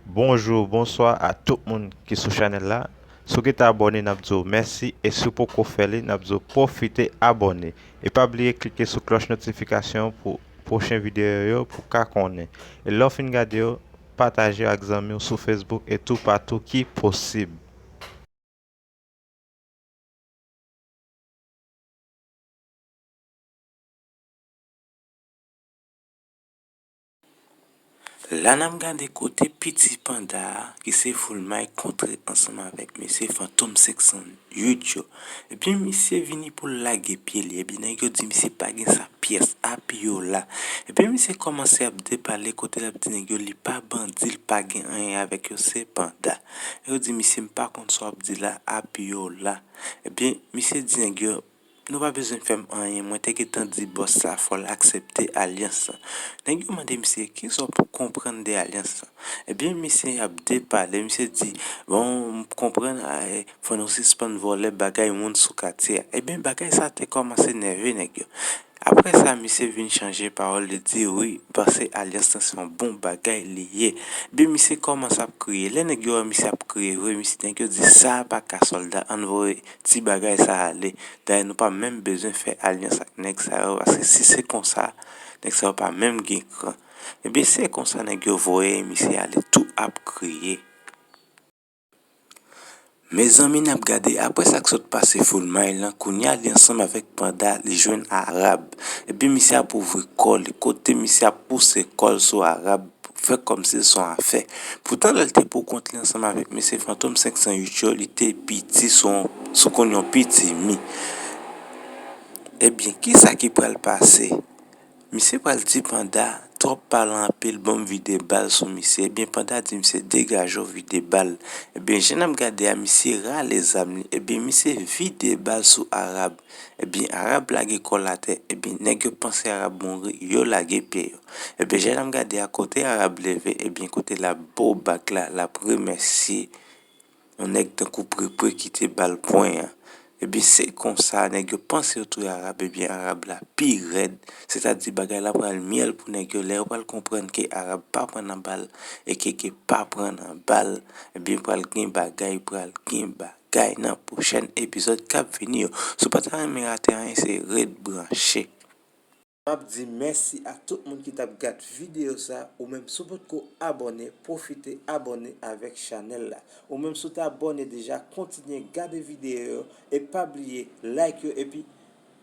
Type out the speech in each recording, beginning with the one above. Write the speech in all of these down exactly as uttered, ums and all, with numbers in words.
Bonjou, bonswa a tout moun ki sou chanèl la. Si w gentan abòne, n ap di w mèsi, e si w poko fè li, n ap di w pwofite abòne. E pa bliye klike sou klòch notifikasyon pou pwochen videyo yo pou w ka konnen. E lè w fin gade yo, pataje yo ak zanmi w sou Facebook e toupatou ki posib. La n ap gade kote piti panda a, ki se Foulmay, kontre ansanm avèk mesye Fantom senk san uit yo. Ebyen, misye vini pou l lage pye li. Ebyen, nèg yo di misye pa gen sa pyès, apiye w la. Ebyen, misye kòmanse ap depale kote l ap di nèg yo li pa bandi, li pa gen anyen avèk yo, se panda. Nèg yo di misye, "M pa konn sa w ap di la, apiye w la." Ebyen, misye di nèg yo, "Nou pa bezwen fè m anyen, mwen te gentan di bòs la fò l aksepte alyans lan." Nèg yo mande misye, "Kisa w konprann de alyans lan?" Ebyen, misye ap depale, misye di, "Bon, m konprann, a, e, fò nou sispann vòlè bagay moun sou katye a." Ebyen, bagay sa te kòmanse nève nèg yo. Apre sa, misye vin chanje pawòl, li di, "Wi, paske alyans lan se yon bon bagay li ye." Ebyen, misye kòmanse ap kriye. Lè nèg yo wè misye ap kriye vre, misye, nèg yo di, "Sa a pa ka sòlda, ann voye ti bagay sa a ale." Dayè, nou pa menm bezwen fè alyans ak nèg sa yo, paske si se konsa, nèg sa yo pa menm gen kran. Ebyen, se konsa nèg yo voye misye ale tou ap kriye. Mezanmi, n ap gade, apre sa k sot pase Foulmay lan, kounye a li ansanm avèk panda, li jwenn Arab. Ebyen, misye ap ouvri kò li, kote misye ap pouse kò l sou Arab, fè kòmsi l se yon afè. Poutan, lè l te pou kont li ansanm avèk mesye Fantom senk san uit yo, li te piti sou, sou konn yon pitimi. Ebyen, kisa ki pral pase? Misye pral di panda, "Twòp pale anpil, ban m vide bal sou misye." Ebyen, panda di misye, "Degaje w, vide bal." Ebyen, jan n ap gade a, misye rale zam li. Ebyen, misye vide bal sou Arab. Ebyen, Arab lage kò l atè. Ebyen, nèg yo panse Arab mouri, yo lage pye yo. Ebyen, jan n ap gade a, kote Arab leve, ebyen, kote l ap bo bak la, l ap remèsye yon nèg tankou Prepre ki te ba l pwen an. Ebyen, se konsa, nèg yo panse yo touye Arab, ebyen, Arab la pi rèd. Sètadi, bagay la pral myèl pou nèg yo, lè yo pral konprann ke Arab pa pran nan bal e ke, ke pa pran nan bal, ebyen, pral gen bagay, pral gen bagay nan pwochèn epizòd k ap vini yo. Si w pa ta renmen rate anyen, se ret branche. M ap di mèsi a tout moun ki t ap gad videyo sa. Ou menm, si w potko abòne, pwofite abòne avèk chanèl la. Ou menm, si w te abòne deja, kontinye gade videyo yo e pa bliye like yo epi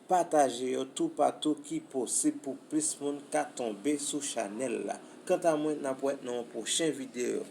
pataje yo toupatou ki posib pou plis moun ka tonbe sou chanèl la. Kanta mwen, n ap wè nan yon pwochen videyo.